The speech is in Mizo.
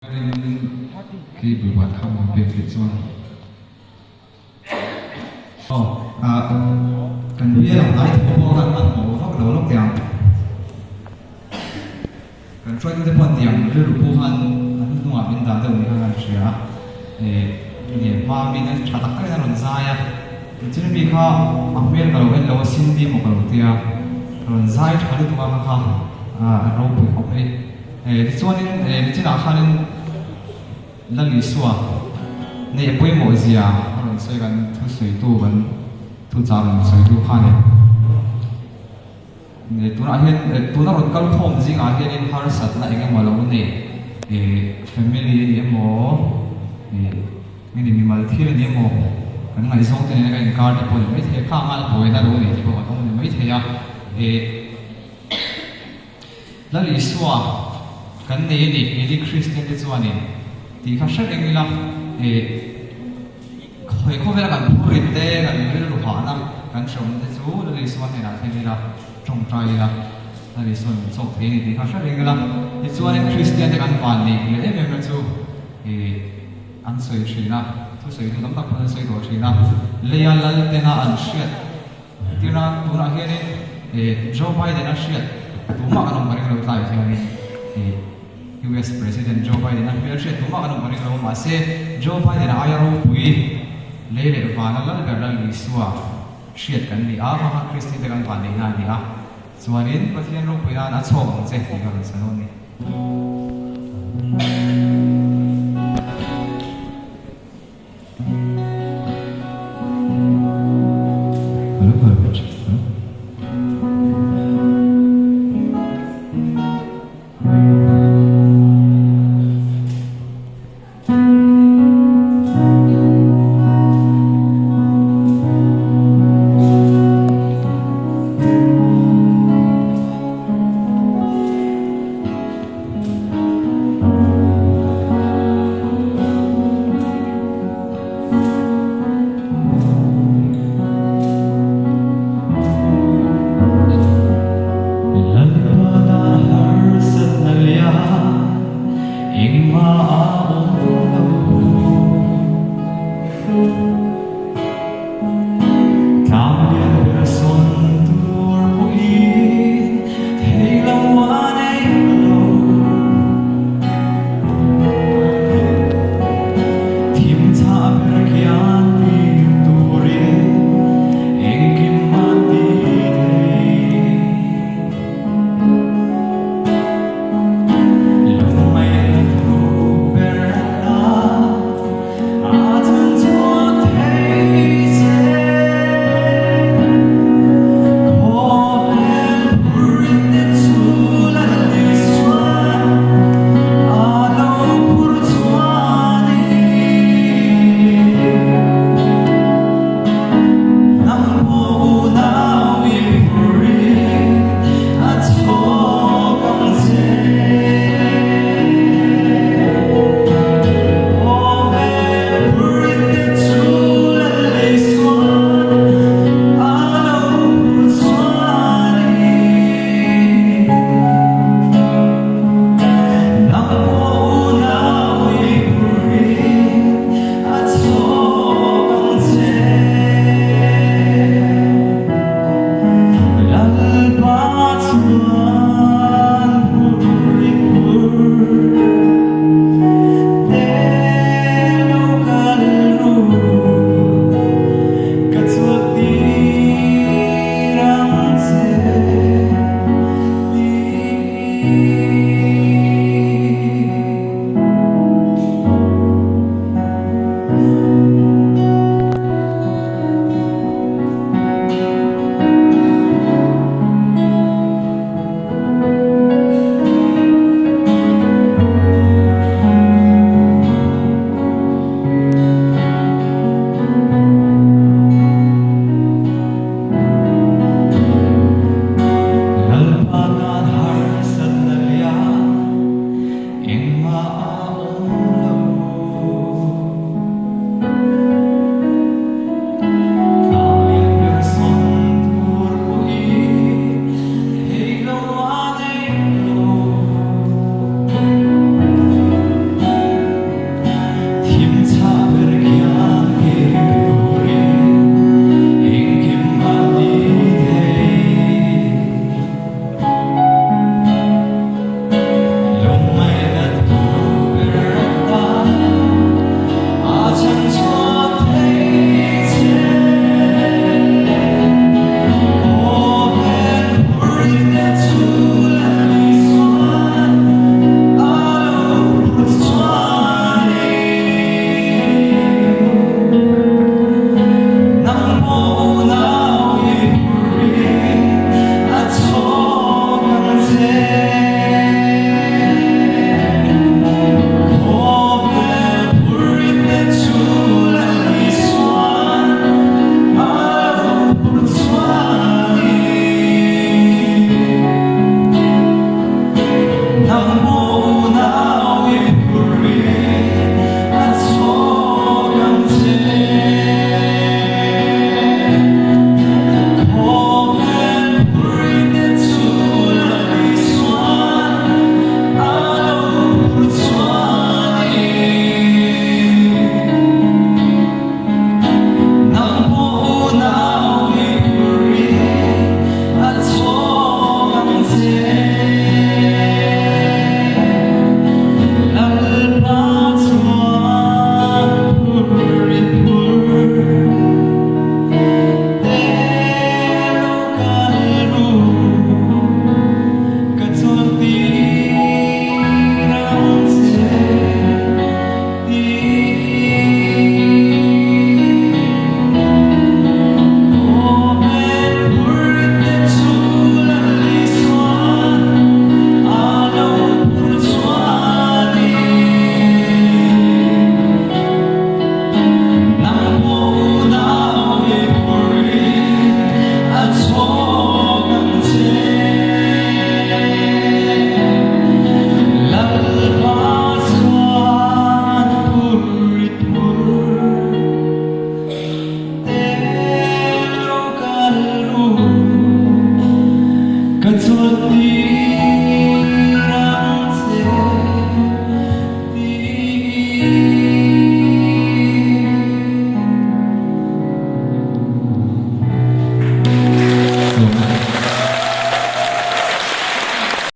Chuanin cable ban kha mawn pek theih chuan aw ah kan bial ang hnai tho pawh khan hmanhmawh vak lo lawk teh ang. Kan hruaitute pawh an ti ang rilru pawh khan a hnuhnungah min dah deuh ni khan kan hria a, eh nge hma min a tha tak takin a rawn zai a, tichuan mi kha a hmel ka lo en lo a Cindy emaw ka lo tia a rawn zai tha lutuk a kha kha a ropui khawp mai. Eh tichuanin eh nichinah khanin Lal Isua neih a pawimawh zia a rawn sawi kan thusawitu kan thuchah rawn sawitu khanin eh tunah hian eh tuna rawn kal khawm zingah hianin harsatna eng emaw lo nei eh family a ni emaw eh nge ni mimal thil a ni emaw kan ngaihzawng te nena kan inkar te pawh a ni maithei a khang a buaina lo nei te pawh kan awm a ni maithei a eh. Lal Isua kan nei a ni, Mili Kristian te chuanin tih kha hre reng ila, eh, he khawvela kan phurit te, kan rilru hahna kan hreawm te chu Lal Isua hnenah thlen ila, tawngtai ila, Lal Isua'n min chawk thei a ni tih kha hre reng ila. Tichuanin Kristian te kan van neih leh em em na chu, eh, an sawi thin a, thusawitu tam tak pawn an sawi tawh thin a, leia lal tena an hriat Tirah tunah hianin eh Joe Biden a hriat tumah kan awm ka ring lo tlaiah hianin eh US President Joe Biden a hmel hriat tumah kan awm ka ring lo mahse Joe Biden a aia ropui lei leh vana lal ber Lal Isua hriat kan ni a, kha kha Kristian te kan van neihna a ni a, chuanin Pathian ropui nan a chhawk ang che tih ka rawn sawi dawn a ni.